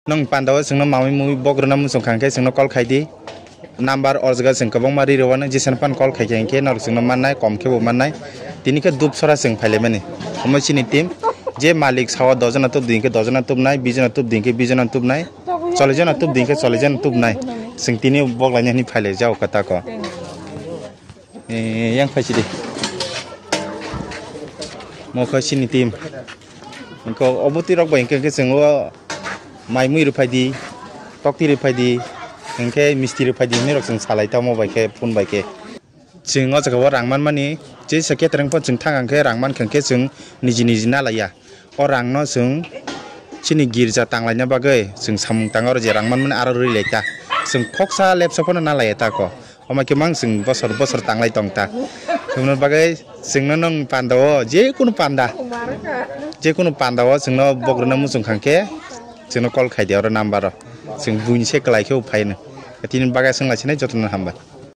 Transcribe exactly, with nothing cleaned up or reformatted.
Nung panda o chwngno mamui mui bok rwna muchung kha hwnkhe chwngno call khai di. Number o jaga chwng kwbangma ri rwano, jesa phano call khai khe hwnkhe norok chwngno mannai, kom khe bo mannai. Tini khe Dupsora chwng phailaimani. Omo chini team. Je malik sao dojona tubdi hwnkhe dojona tubnai, bijona tubdi hwnkhe bijona tubnai, chollijona tubdi hwnkhe chollijona tubnai. Chwng tini bok lainani phailai jao kata ko. Eh, yang phai sidi. Mo kha chini team. Hwnkhe obo twi rok bai hwnkhe, hwnkhe chwng o mai mui rwphai di, tokti rwphai di, hwnkhe misti rwphai di hinwi rok chwng salai tamo bai khe, phone bai khe. Chwng o jaga o rang manmani, je sa khe tereng phano chwng thang hwnkhe rang mankha hwnkhe chwng niji niji na laiya. O rangno chwng chini girja tanglaina bagwi chwng samung tang oro je rang manmani aro rwi lai ta. Chwng khoksa lepsa phano na laiya ta ko. Omo khe mang chwng bosor bosor tanglai tong ta. Hwnwi bagwi chwngno nung panda o je kunu panda, je kunu panda o chwngno bok rwna muchung kha hwnkhe chwngno call khai di oro number o. Chwng buini se kwlai khe phai no. Tini bagwi chwng lai sinai jotono hambai.